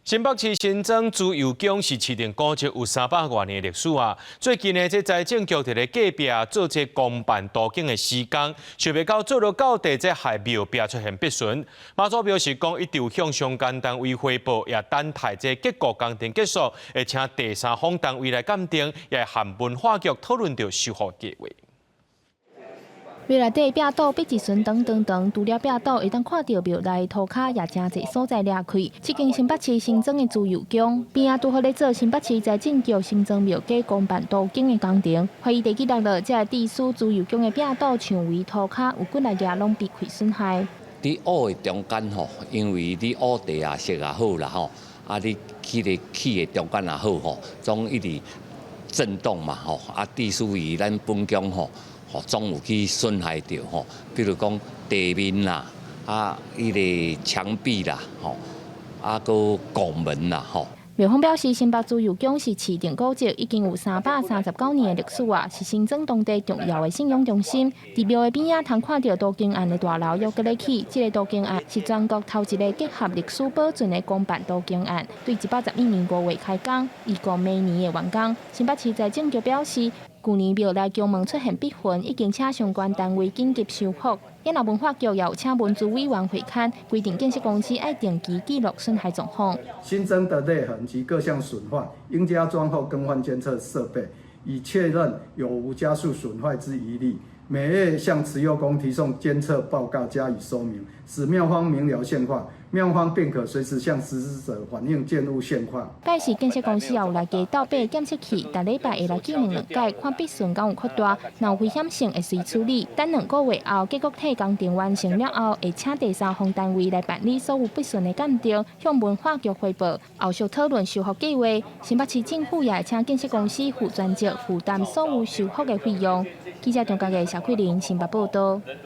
新北市新莊慈祐宮是市定古蹟，有300外年的歷史啊。最近呢，這財政局佇咧隔壁做這公辦都更的施工，想袂到做了到地，這害廟壁出現篦痕。媽祖表示講，一直有向相關單位匯報，也等待這結構工程結束，會請第三方單位來鑑定，也會和文化局討論著修復計劃。廟內底壁堵篦一巡長長長，除了壁堵會當看著廟內塗跤也誠濟所在裂開。這間新北市新莊的慈祐宮邊仔拄好咧做新北市財政局新莊廟街公辦都更的工程，懷疑地基落落，這個地書慈祐宮的壁堵牆圍塗跤有幾若頁攏被開損害。佇烏的中間吼，因為你烏地也色也好啦吼，啊你起個起的中間也好吼，總一直震動嘛吼，啊致使於咱本宮吼。總有去損害著吼，比如講地面啦，啊，彼个牆壁啦，吼，啊，閣拱門啦，吼。廟方表示，新北慈祐宮是市定古蹟，已經有339年的歷史啊，是新莊當地重要的信仰中心。佇廟的邊仔，通看著都更案的大樓猶閣咧起，這個都更案是全國頭一個結合歷史保存的公辦都更案，對111年5月開工，預估明年會完工。新北市財政局表示，舊年廟內宮門出現篦痕，已經請相關單位緊急修復。也若文化局也有請文資委員會勘，規定建設公司愛定期記錄損害狀況。新增的裂痕及各項損壞，應加裝或更換監測設備，以確認有無加速損壞之疑慮。每月向慈祐宮提送監測報告加以說明，使廟方明了現況。廟方便可隨時向實施者反映建物現況。屆時建設公司也有來加倒爬檢測器，逐禮拜會來檢驗兩擺，看篦痕敢有擴大，若有危險性會隨處理。等2個月後，結果體工程完成了後，會請第三方單位來辦理所有篦痕的鑑定，向文化局匯報，後續討論修復計劃。新北市政府也會請建設公司負全責負擔所有修復的費用。記者張家嘅小桂林新北報道。